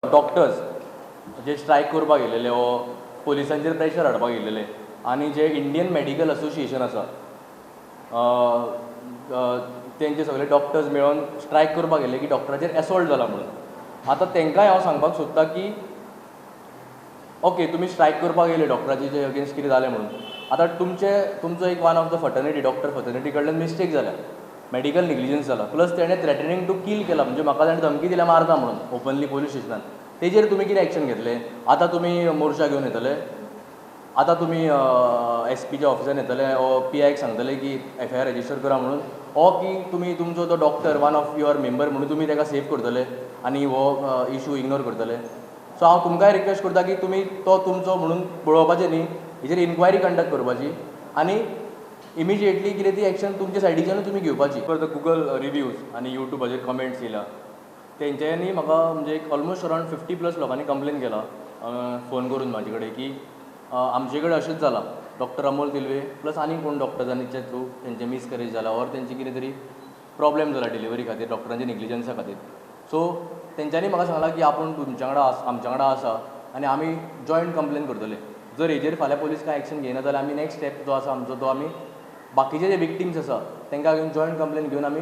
Doctors जे strike करपाक येयलेले वो पोलिसांचेर pressure हाडपाक येयलेले आनी जे इंडियन मॅडिकल असोसिएशन आसा, तेंचे सगळे डॉक्टर्स मेळोन स्ट्रायक करपाक येयले की डॉक्टराचेर एसॉल्ट जाला म्हणून. आतां तांकांय हांव सांगपाक सोदता की ओके, तुमी स्ट्रायक करपाक येयले डॉक्टराचे जे अगेन्स्ट कितें जालें म्हणून. आतां तुमचो एक one of the fraternity, doctor fraternity कडल्यान मिस्टेक जाल्या, मॅडिकल नेग्लिजन्स जाला, प्लस तेणें थ्रेटनिंग टू कील केला, म्हणजे म्हाका ताणें धमकी दिल्या मारता म्हणून ओपनली पोलीस स्टेशनान. तेजेर तुमी कितें एक्शन घेतले? आतां तुमी मोर्चा घेवन येतले, आतां तुमी एस पीच्या ऑफिसान येतले ओ पी आयक सांगतले की एफआयआर रजिस्टर करा म्हणून, ओ की तुमी तुमचो तो doctor one of your member म्हणून तुमी ताका सेव करतले आनी हो इशू इग्नोर करतले? सो हांव तुमकांय रिक्वेस्ट करता की तुमी तो तुमचो म्हणून पळोवपाचें न्ही, हेजेर इन्क्वायरी कंडक्ट करपाची आनी इमिजिएटली कितें ती एक्शन तुमच्या सायडीच्यानूय तुमी घेवपाची. परत गुगल रिव्यूज आनी युट्यूबाचेर कमेंट्स येयला, तेंच्यांनी म्हाका म्हणजे एक ऑलमोस्ट अरावंड 50 प्लस लोकांनी कंप्लेन केला फोन करून म्हाजे कडेन की आमचे कडेन अशेंच जालां, डॉक्टर अमोल तिलवे प्लस आनी कोण डॉक्टर्सांच्या थ्रू तेंचें मिसकॅरेज जाला ऑर तेंचे कितें तरी प्रॉब्लेम जाला डिलिव्हरी खातीर, डॉक्टरांच्या नेग्लिजन्सा खातीर. सो तेंच्यांनी म्हाका सांगलां की आपूण तुमच्या वांगडा, आमच्या वांगडा आसा आनी आमी जॉयंट कंप्लेन करतले. जर हेजेर फाल्यां पोलीस कांय एक्शन घेयना जाल्यार आमी नॅक्स्ट स्टेप जो आसा आमचो, तो आमी बाकीचे जे विक्टिम्स आसा तांकां घेवन जॉयंट कंप्लेन घेवन आमी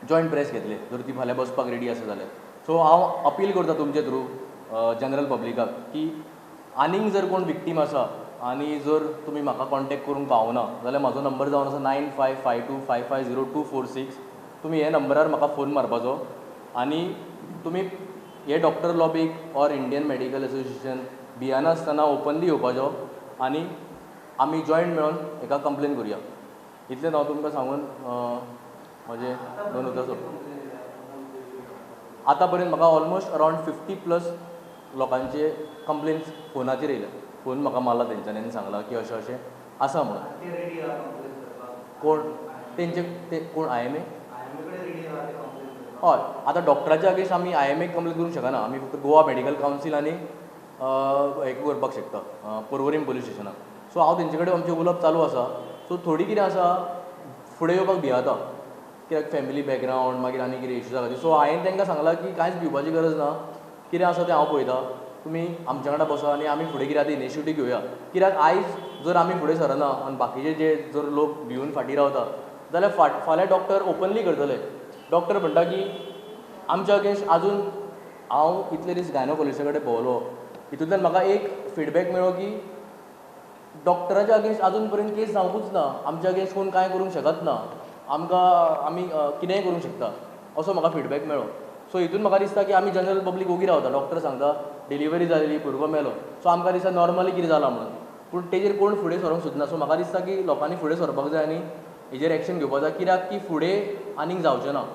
जॉयंट प्रेस घेतले, जर ती फाल्यां बसपाक रेडी आसा जाल्यार. सो हांव अपील करता तुमचे थ्रू जनरल पब्लिकाक की आनीक जर कोण विक्टीम आसा आनी जर तुमी म्हाका कॉन्टेक्ट करूंक पावना जाल्यार म्हाजो नंबर जावन आसा 9552550246. तुमी हे नंबरार म्हाका फोन मारपाचो आनी तुमी हे डॉक्टर लॉबीक ऑर इंडियन मॅडिकल असोसिएशन भियानासतना ओपनली येवपाचो आनी आमी जॉयंट मेळोन हेका कंप्लेन करुया. इतलेंच हांव तुमकां सांगून म्हजें दोन उतरां सोंपता. आतां पर्यंत म्हाका ऑलमोस्ट अरावंड 50 प्लस लोकांचे कंप्लेन्स फोनाचेर येयल्या. फोन म्हाका मारला तेंच्यांनी आनी सांगलां की अशें अशें आसा म्हणून. कोण तेंचे ते कोण आयएमए? हय, आतां डॉक्टराच्या अगेन्स्ट आमी आयएमए कंप्लेन करूंक शकना. आमी फक्त गोवा मॅडिकल कावन्सील आनी हें करपाक शकता, पर्वरीम पोलीस स्टेशनाक. सो हांव तेंचे कडेन आमचें उलोवप चालू आसा. सो थोडीं कितें आसा, फुडें येवपाक भियेता कित्याक फॅमिली बॅकग्रावंड, मागीर आनी कितें इश्यूजा खातीर. सो हांवें तांकां सांगलां की कांयच भिवपाची गरज ना, कितें आसा तें हांव पळयता, तुमी आमच्या वांगडा बसा आनी आमी फुडें कितें आतां इनिशिएटीव घेवया. कित्याक आयज जर आमी फुडें सरना आनी बाकीचे जे जर लोक भिवून फाटीं रावता जाल्यार फाल्यां डॉक्टर ओपनली करतले. डॉक्टर म्हणटा की आमच्या अगेन्स्ट आजून, हांव इतले दीस गायनोकॉलॉजिस्टा कडेन भोंवलो, हितूंतल्यान म्हाका एक फिडबॅक मेळ्ळो की डॉक्टराच्या अगेन्स्ट आजून पर्यंत केस जावंकूच ना, आमच्या अगेन्स्ट कोण कांय करूंक शकत ना, आमकां आमी कितेंय करूंक शकता असो म्हाका फिडबॅक मेळ्ळो. सो हितून म्हाका दिसता की आमी जनरल पब्लीक ओगी रावता. डॉक्टर सांगता डिलिव्हरी जाली, भुरगो मेलो, सो आमकां दिसता नॉर्मली कितें जालां म्हणून, पूण तेजेर कोण फुडें सरोंक सोदना. सो म्हाका दिसता की लोकांनी फुडें सरपाक जाय आनी हेजेर एक्शन घेवपाक जाय, कित्याक की फुडें आनीक जावचें ना.